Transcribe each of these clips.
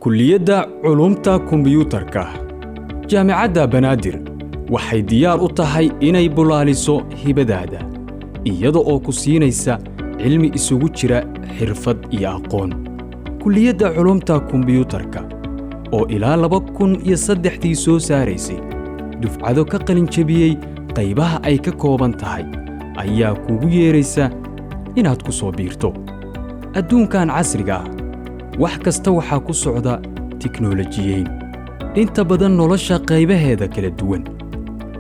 Kulliyadda Culuumta Kombiyuutarka Jaamicadda Banaadir waxay diyaar u tahay inay bulaaliso hibadaada, iyada oo ku siinaysa cilmi isugu jira xirfad iyo aqoon. Kulliyadda Culuumta Kombiyuutarka oo ilaa 2003-dii soo saaraysay dufcado ka qalinjebiyey qaybaha ay ka kooban tahay ayaa kugu yeeraysa inaad ku soo biirto. Adduunkan casriga ah wax kasta waxaa ku socda tiknoolajiyeyn. Inta badan nolosha qaybaheeda kala duwan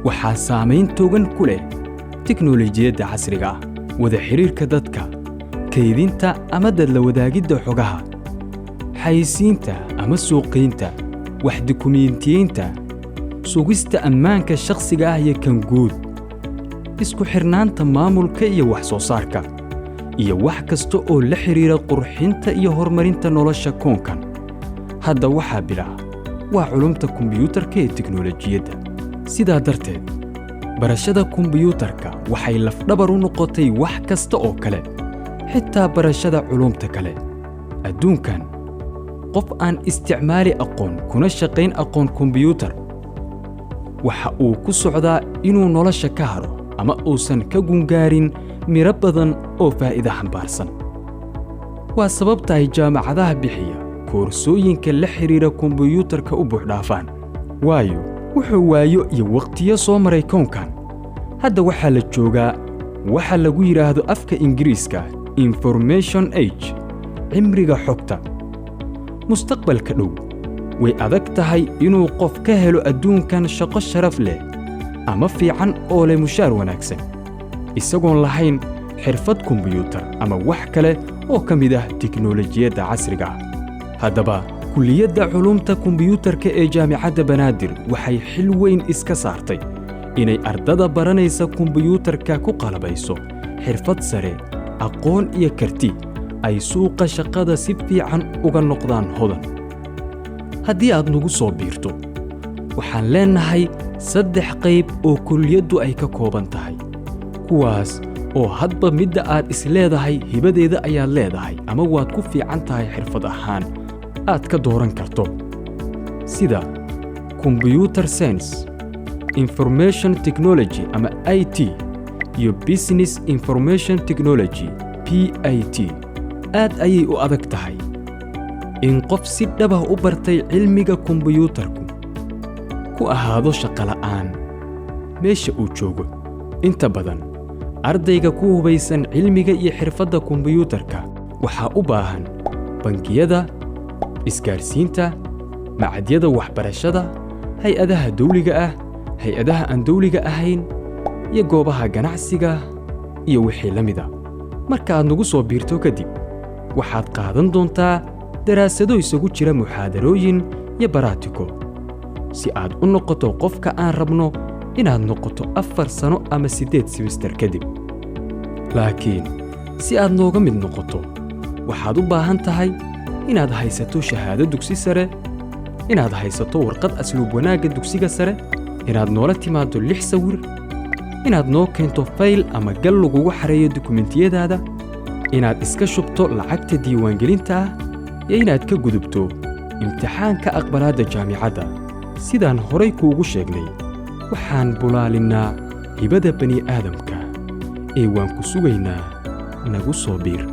waxaa saamayn togan ku leh tiknoolajiyadda casriga ah: wada xidhiirka dadka, kaydinta ama dadla wadaagidda xogaha, xayisiinta ama suuqaynta, wax dukumiintiyeynta, sugista ammaanka shakhsiga ah iyo kan guud, isku xidhnaanta maamulka iyo wax soo saarka, iyo wax kasta oo la xidhiira qurxinta iyo horumarinta nolosha koonkan. Hadda waxaa bilaa waa culumta kombiyuutarka ee tiknoolajiyadda. Sidaa darteed, barashada kombiyuutarka waxay lafdhabar u noqotay wax kasta oo kale, xitaa barashada culumta kale. Adduunkan qof aan isticmaali aqoon kuna shaqayn aqoon kombiyuutar waxa uu ku socdaa inuu nolosha ka haro ama uusan ka gungaarin miro badan oo faa'iido xambaarsan. Waa sababta ay jaamacadaha bixiya koorsooyinka la xidhiira kombiyuutarka u buuxdhaafaan, waayo wuxuu waayo iyo wakhtiyo soo maray koonkan. Hadda waxaa la joogaa waxa lagu yidhaahdo afka Ingiriiska information age, cimriga xogta. Mustaqbalka dhow way adag tahay inuu qof ka helo adduunkan shaqo sharaf leh ama fiican oo leh mushaar wanaagsan isagoon lahayn xirfad kombiyuutar ama wax kale oo ka mid ah tiknoolajiyadda casriga ah. Haddaba, Kulliyadda Culuumta Kombiyuutarka ee Jaamicadda Banaadir waxay xil weyn iska saartay inay ardada baranaysa kombiyuutarka ku qalabayso xirfad sare, aqoon iyo karti ay suuqa shaqada si fiican uga noqdaan hodan. Haddii aad nagu soo biirto, waxaan leenahay 3 qayb oo kulliyaddu ay ka kooban tahay, kuwaas oo hadba midda aad is leedahay hibadeeda ayaad leedahay ama waad ku fiican tahay xirfad ahaan aad ka dooran karto, sida Computer Science, Information Technology ama IT iyo Business Information Technology, BIT. Aad ayay u adag tahay in qof si dhabah u bartay cilmiga kombiyuutarku ku ahaado shaqola'aan meesha uu joogo. Inta badan ardayga ku hubaysan cilmiga iyo xirfadda kombiyuutarka waxaa u baahan bangiyada, isgaarsiinta, machadyada waxbarashada, hay-adaha dawliga ah, hay-adaha aan dawliga ahayn iyo goobaha ganacsiga iyo wixii la mid a. Marka aad nagu soo biirto kadib, waxaad qaadan doontaa daraasado isugu jira muxaadarooyin iyo baraatiko si aad u noqoto qofka aan rabno inaad noqoto 4 sano ama 8 simister kadib. Laakiin si aad nooga mid noqoto, waxaad u baahan tahay inaad haysato shahaado dugsi sare, inaad haysato warqad asluub wanaagga dugsiga sare, inaad noola timaaddo lix sawir, inaad noo keento fayl ama gal lagugu xareeyo dukumentiyadaada, inaad iska shubto lacagta diiwaangelinta ah iyo inaad ka gudubto imtixaanka aqbalaadda jaamicadda. Sidaan horay kuugu sheegnay, waxaan bulaalinnaa hibada bani'aadamka ee waan ku sugaynaa. Nagu soo biir.